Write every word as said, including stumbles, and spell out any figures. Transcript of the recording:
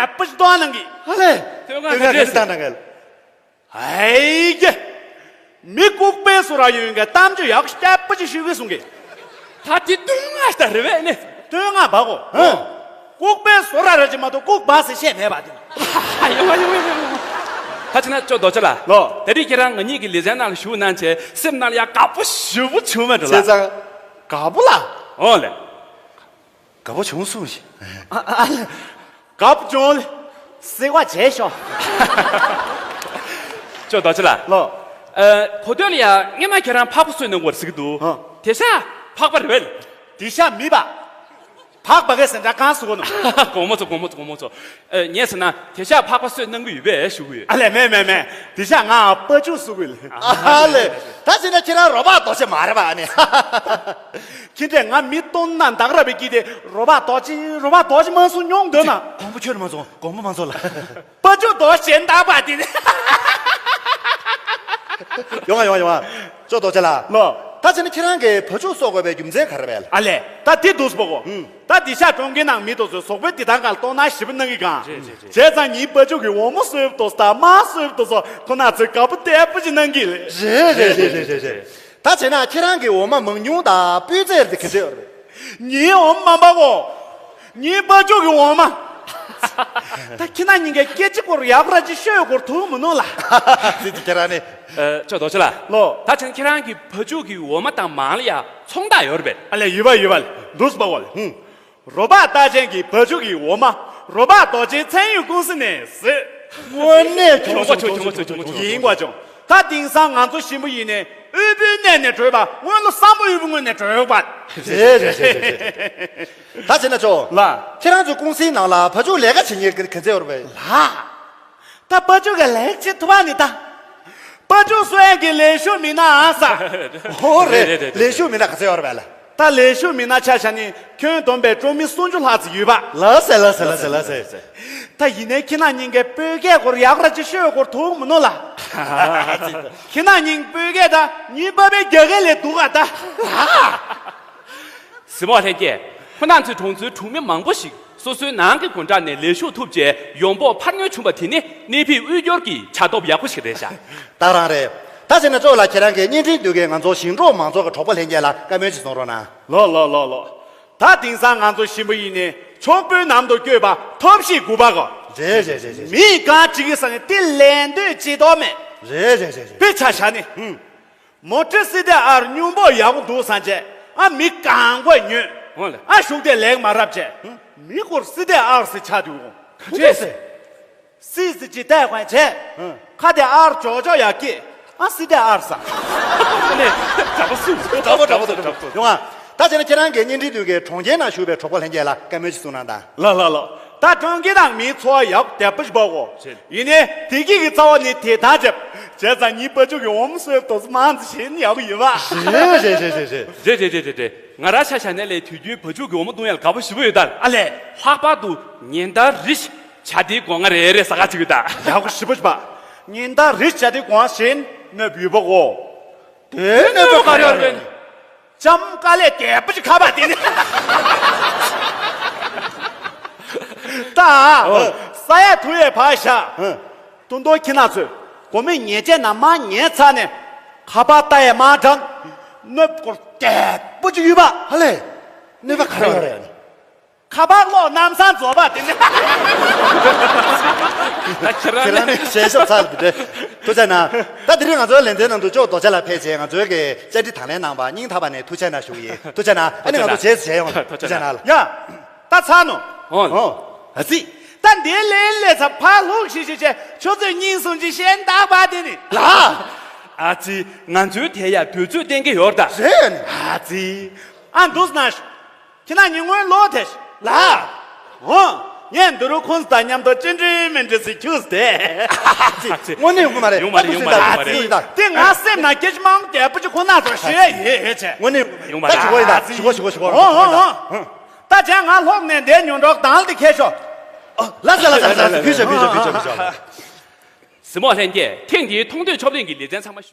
ཨ་པ་ཅི་ཏོ་ཨ་ནང་གི། ཧ་ལས། ཐོན་ཁ་ཐོན་ཁ་ག་ཚོད་བཏང་ན་གལ། ཨའི་ཀྱེ། མི་ལྐུགས་པའི་བཟོ་འདྲ་ཡོད་མཁན་གཏམ་རྒྱུད་ཡག་ཤོས་པ་ཅིག་ཞུ་གི་གསུང་གི། ད་དེ་བསྟོད་བསྔགས་ལྟ་རེད་པས་ནི། བསྟོད་བསྔགས་པ་གོ། ཧ། ལྐུགས་པའི་བཟོ་འདྲ་ར་ཅིག་མ་གཏོགས་ལྐུགས་པ་ཟེར་བཤད་མེད་པ་དེ། ཡོང་བ་ཡོང་བ་ཡོང་བ། ད་ཕྱིན་ན་ཅོ་རྡོ་རྗེ་ལགས། ལོ། དེ་རིང་ཁྱེད་རང་ང་གཉིས་ཀྱི་ལེ་ཚན་ནང་ལ་ཞུགས་གནང་བྱས་སེམས་ནང་ལ་ཡ་དགའ་པོ་ཞེ་པོ་བྱུང་བ་འགྲོ་ལ། བྱས་ཙང་། དགའ་པོ་ལ། ཨོ་ལེ། དགའ་པོ་བྱུང་སོང་ཞིག་ཨ་ཨ་ལེ། དགའ་པོ་བྱུང་ལེ། གཟིགས་པ་བྱས་ཤོག་ཅོ་རྡོ་རྗེ་ལགས། ལོ། ཨ། གོ་ཐོས་ལ་ཡ་སྔོན་མ་ཁྱེད་རང་ཕག་པ་གསོས་གནང་བར་གཟིགས་འདུག་ཧ། དེང་སང་ཕག་པ་རེད་པས། དེང་སང་མི་པ། ཕག་པ་གི་ཟེར་འདྲ་གང་གསོ་གོ་ནོ། དགོང་མོ་ཚོ་དགོང་མོ་ཚོ་དགོང་མོ་ཚོ། ཨ། ངས་ཟེར་ན་དེང་སང་ཕག་པ་གསོས་གནང་གི་ཡོད་པས་ཞུ་གི་ཡོད། ཨ་ལེ་མེད་མེད་མེད། དེང་སང་ང་པ་ཅུ་གསོ་གི་ལེ། ཨ་ལེ། ད་ཟེར་ན་ཁྱེད་རང་རོ་བག་རྡོ་རྗེ་མ་རེད་པ་ཨ་ནི། ཁྱེད་འདྲས་ང་མི་སྟོན་ན་འདག་ར་བའི་སྐྱིད་དེ་རོ་བག་རྡོ་རྗེ་རོ་བག་རྡོ་རྗེ་མ་གསུང་མྱོང་འདོད་ན། དགོང་པོ་ཁྱོད་མ་ཚོ་དགོང་པོ་མ་ཚོ་ལ། པ་ཅུ་རྡོ་རྗེ་འདག་པ་དེ་ནི། ཡོང་ང་ཡོང་ང་ཡོང་ང་། ཅོ་རྡོ་རྗེ་ལགས། ལོ། ད་ཕྱིན་ན་ཁྱེད་རང་གིས་བ་ཕྱུགས་གསོ་དགོས་པའི་རྒྱུ་མཚན་ག་རེ་རེད། ཨ་ལེ། ད་དེ་འདུག་སྤོ་གོ། ཧུམ། ད་དེང་སང་གྲོང་ཁྱེར་ནང་མི་དེ་ཚོས་གཟུགས་པོའི་བདེ་ཐང་སྒང་ལ་དོ་སྣང་ཞེ་པོ་གནང་གི་གང་། རེད་རེད་རེད། བྱས་ཙང་ངའི་པ་ཕྱུགས་ཀྱི་འོ་མ་གསོས་པ་དེ་ཚོ་དང་མར་གསོས་པ་དེ་ཚོ་ཁོ་ན་ཚོས་དགའ་པོ་དེ་པ་ཅིག་གནང་གི་ལེ། རེད་རེད་རེད་རེད་རེད། ད་བྱས་ན་ཁྱེད་རང་གི་འོ་མ་མང་ཉུང་དང་སྤུས་ཚད་དེ་ག་ཚོད་ཡོད་རེད། ངའི་འོ་མ་མ་པ་གོ། ངའི་པ་ཕྱུགས་ཀྱི་འོ་མ། ད་ཁྱེད་རང་གཉིས་ཀས་སྐད་ཆ་སྐོར་ཡག་ར་ཅིག་ཤོད་སྐོར་ཐུག་མི་ནུས་ལ། ཙི་ཙི་ཁྱེད་རང་ནི། ཨ། ཅོ་རྡོ་རྗེ་ལགས། ལོ། ད་ཕྱིན་ཁྱེད་རང་གི་བ་ཕྱུགས་ཀྱི་འོ་མ་དང་མང་ལ་ཡ་ཚོང་རྟགས་ཡོད་རེད་པས། ཨ་ལེ་ཡོད་པ་ཡོད་པ་ལེ། འདུག་སྤོ་གོ་ལེ། ཧུམ། རོ་བག་རྟགས་ཅན་གྱི་བ་ཕྱུགས་ཀྱི་འོ་མ། རོ་བག་རྡོ་རྗེ་ཚན་ཡོད་ཀུང་སི་ནས་གཟིགས། དངོས་གནས་གྱོང་གྱོང་གྱོང་གྱོང་གྱོང་གྱོང་ཡིན་པ་བྱུང་། ད་དེང་སང་ང་ཚོ་ཞིམ་པོ་ཡིན་ནས་དབུལ་པོའི་གནས་ནས་བྲོས་པ་སྔོན་ལ་བསམ་པ་དབུལ་པོ་ངོས་ནས་བྲོས་པ། རེད་རེད་རེད་རེད། ད་བྱས་ན་ཅོ། ལ། ཁྱེད་རང་ཚོའི་ཀུང་སིའི་ནང་ལ་བ་ཕྱུགས་ལས་ཀ་བྱེད་མཁན་ག་ཚད་ཡོད་རེད་པས། ལ། ད་བ་ཕྱུགས་ཀྱི་ལས་བྱེད་ཐུབ་པ་ནི་ད། བ་ཕྱུགས་གསོ་ཡག་གི་ལས་ཞུགས་མི་སྣ་ཨ་ས། ཧོ་རེད། རེད་རེད་རེད། ལས་ཞུགས་མི་སྣ་ག་ཚད་ཡོད་རེད་པས་ལ། ད་ལས་ཞུགས་མི་སྣ་ཆ་བཞག་ནི་ཁྱོན་བསྡོམས་པས་འབྲུག་མི་སུམ་ཅུ་ལྷག་ཙམ་ཡོད་པ། ལགས་སེ་ལགས་སེ་ལགས་སེ་ལགས་སེ། ད་ཡིན་ནའི་ཁྱེད་རང་གཉིས་ཀས་བོད་སྐད་སྐོར་ཡག་ར་ཅིག་ཤོད་སྐོར་ཐུག་མི་ནུས་ལ། ཁྱེད་རང་གཉིས་བོད་སྐད་ད་ངའི་པ་ཕའི་རྒྱ་སྐད་ལས་སྡུག་ག་ད། གཟིགས་མོ་ལྷན་རྒྱས། ཁོ་རྣམ་ཚོའི་གྲོང་ཚོའི་གྲོང་མི་མང་པོ་ཞིག་སོ་སོའི་ནང་གི་སྒོ་འགྲམ་ནས་ལས་ཞུགས་ཐུབ་རྗེས་ཡོང་འབོག་འཕར་སྣོན་བྱུང་བ་དེ་ནི་གནས་སྤོས་དབུལ་སྐྱོར་གྱི་བྱ་སྟོབས་ཡག་པོ་ཞིག་རེད་ཤག་ད་རང་རེད། ད་བྱས་ན་གཙོ་བོ་ལ་ཁྱེད་རང་གིས་བརྙན་འཕྲིན་བསྡུས་མཁན་ང་ཚོ་ཞིང་འབྲོག་མང་ཚོགས་ཀྱི་གྲོགས་པོ་ལྷན་རྒྱས་ལ་བཀའ་མོལ་ཅིག་གསུང་རོགས་གནང་། ལོ་ལོ་ལོ་ལོ། ད་དེང་སང་ང་ཚོ་ཞིམ་པོ་ཡིན་ནས་ཕྱུག་པོའི་ནང་དུ་བསྐྱོད་པ་ཐབས་ཤེས་དགུ་པ་གོ། རེད་རེད་རེད་རེད། མིས་གང་བྱེད་ཀྱི་ས་ནས་དེ་ལས་འདོད་ཅི་ཐོག་མེད། རེད་རེད་རེད་རེད། དཔེ་ཆ་བཞག་ནས། ཧུམ། མོ་ཊ་སི་ཏེ་ཨར་སྨྱུག་འབོག་ཡག་པོ་འདུག་བསམ་བྱས་ཨ་མི་གང་དགོས་ཉོས། འོ་ལེ། ཨ་ཞུགས་དེ་ལེགས་མ་རབ་བྱས། ཧུམ། མི་སྐོར་སི་ཏེ་ཨར་སི་ཆགས་འདུག་ག་ཚོད་ཟེར། སི་སི་ཅི་ཏའི་ཁོན་བྱས། ཧུམ། ཁ་དེ་ཨར་ཅོག་ཅོག་ཡག་སྐྱེས། ཨ་སི་ཏེ་ཨར་ས། ནས་དྲག་པོ་སུ། དྲག་པོ་དྲག་པོ་དྲག་པོ་ཡོང་ཨ། ད་བྱས་ན་ཁྱེད་རང་གིས་བརྙན་འཕྲིན་བསྡུས་མཁན་གྲོང་ཁྱེར་ནང་བཞུགས་པའི་གྲོགས་པོ་ལྷན་རྒྱས་ལ་བཀའ་མོལ་ཅིག་གསུང་གནང་དང་། ལགས་ལགས་ལགས། ད་གྲོང་ཁྱེར་ནང་མིའི་འཚོ་བ་ཡག་བདེ་པོ་ཞིག་འབབ་གོ། ཡིན་ནའི་བདེ་སྐྱིད་ཀྱི་རྩ་བ་ནི་དེ་ཐང་ཆད། བྱས་ཙང་ངའི་བ་ཕྱུགས་ཀྱི་འོ་མ་གསོས་པ་དེ་ཚོ་མང་ཙམ་བྱིན་ན་ཡག་པོ་ཡོད་པ། རེད་རེད་རེད་རེད་རེད། རེད་རེད་རེད་རེད་རེད། ང་རང་ཆ་བཞག་ན་ལས་དུས་རྒྱུན་བ་ཕྱུགས་ཀྱི་འོ་མ་བཏུང་ཡག་ལ་དགའ་པོ་ཞེ་པོ་ཡོད་ད། ཨ་ལས། ལྷག་པར་དུ་ཉིན་ལྟར་རེ་བཞིན་བྱ་དེའི་སྒོ་ང་རེ་རེ་ཟ་ག་བཅུག་ཡོད་ད། ཡག་པོ་ཞེ་པོ་ཞིག་པ། ཉིན་ལྟར་རེ་བཞིན་བྱ་དེའི་སྒོ་ང་བཞིན་གནོད་པ་ཡོད་པ་གོ། དེ་གནོད་པ་ག་རེ་ཡོད་རེད། ལྕམ་དཀའ་ལས་རྒྱས་པོ་ཅིག་ཁ་པར་དེ་ནི། ད། ཨོ། ས་ཡ་ཐུ་ཡས་ཕར་བཞག་ཨ། ཏུང་ཏུང་ཁྱི་ནག་ཚོས་སྒོར་མོ་ཉེས་ཆད་ན་མ་ཉེས་ཚར་ནས་ཁ་པར་ལྟ་ཡས་མ་དྲང་། གནོད་སྐོར་རྒྱས་པོ་ཅིག་ཡོད་པ། ཧ་ལས། གནོད་པ་ག་རེ་ཡོད་རེད། ཁ་པར་གློག་ལམ་སང་རྫོགས་པ་དེ་ནི། ད་ཁྱེད་རང་ཁྱེད་རང་ནི་ཞལ་ཤོབ་ཚར་འདི་འདྲ། ཐུགས་རྗེ་གནང་། ད་དེ་རིང་ང་ཚོའི་ལེ་ཚན་ནང་དུ་ཅོག་རྡོ་རྗེ་ལགས་ཕེབས་བྱས་ང་ཚོའི་གི་བཅར་འདྲི་དང་ལེན་གནང་བ་སྙིང་ཐག་པ་ནས་ཐུགས་རྗེ་གནང་ཞུ་གི་ཡིན། ཐུགས་རྗེ་གནང་། ཨ་ནི་ང་ཚོ་རྗེས་སུ་མཇལ་ཡོང་། ཐུགས་རྗེ་གནང་ལ། ཡ། ད་ཚར་ནོ། ཨོ། ཨོ། ཨ་ཙི། ད་འདི་ལས་ལས་ཚ་ཕ་ལུག་ཤི་ཤི་བྱས་ཁྱོད་ཚོས་སྙིང་སུན་གྱི་ཞེན་བཏགས་པ་དེ་ནི། ལ། ཨ་ཙི། ང་ཚོའི་དེ་ཡ་དུས་ཚོད་བསྟན་གྱི་ཡོད་ད། རེད་ཨ་ནི། ཨ་ཙི། ཨ་འདུག་ན། ཁྱེད་རང་ཉིན་སྔོན་ལོག་ཐལ། ལ། འོ། ངས་འདི་རུ་ཁོང་ཚོ་དང་མཉམ་དུ་ཅི་འདྲའི་མི་འདྲ་ཟེར་ཁྱུགས་ཏེ། དངོས་གནས་ཡོང་གི་མ་རེད། ཡོང་མ་རེད། ཡོང་མ་རེད། ཡོང་མ་རེད། དེ་ང་སེམས་ནང་སྐད་ཆ་མང་རྒྱས་པོ་ཅིག་ཁོ་ན་ཚོ་ཞུ་ཡ་ཡོད་ཡོད་ཆེ། དངོས་གནས་ཡོང་མ་རེད། ད་ཞུ་གོ་ཡིན་ད། ཞུ་གོ་ཞུ་གོ་ཞུ་གོ། འོ་འོ་འོ། ད་བྱས་ང་ལྷོག་ནས་འདས་ཉོན་གྲོགས་དང་ལ་དེ་ཁྱེར་ཤོག་ལ་ཟེར་ལ་ཟེར་ལ་ཟེར། ཕུལ་ཤོག་ཕུལ་ཤོག་ཕུལ་ཤོག་ཕུལ་ཤོག་གཟིགས་མོ་ལྷན་རྒྱས། ཐེངས་འདིའི་མཐོང་ཐོས་ཆོབ་གླེང་གི་ལེ་ཚན་ཚང་མ་ཞུ།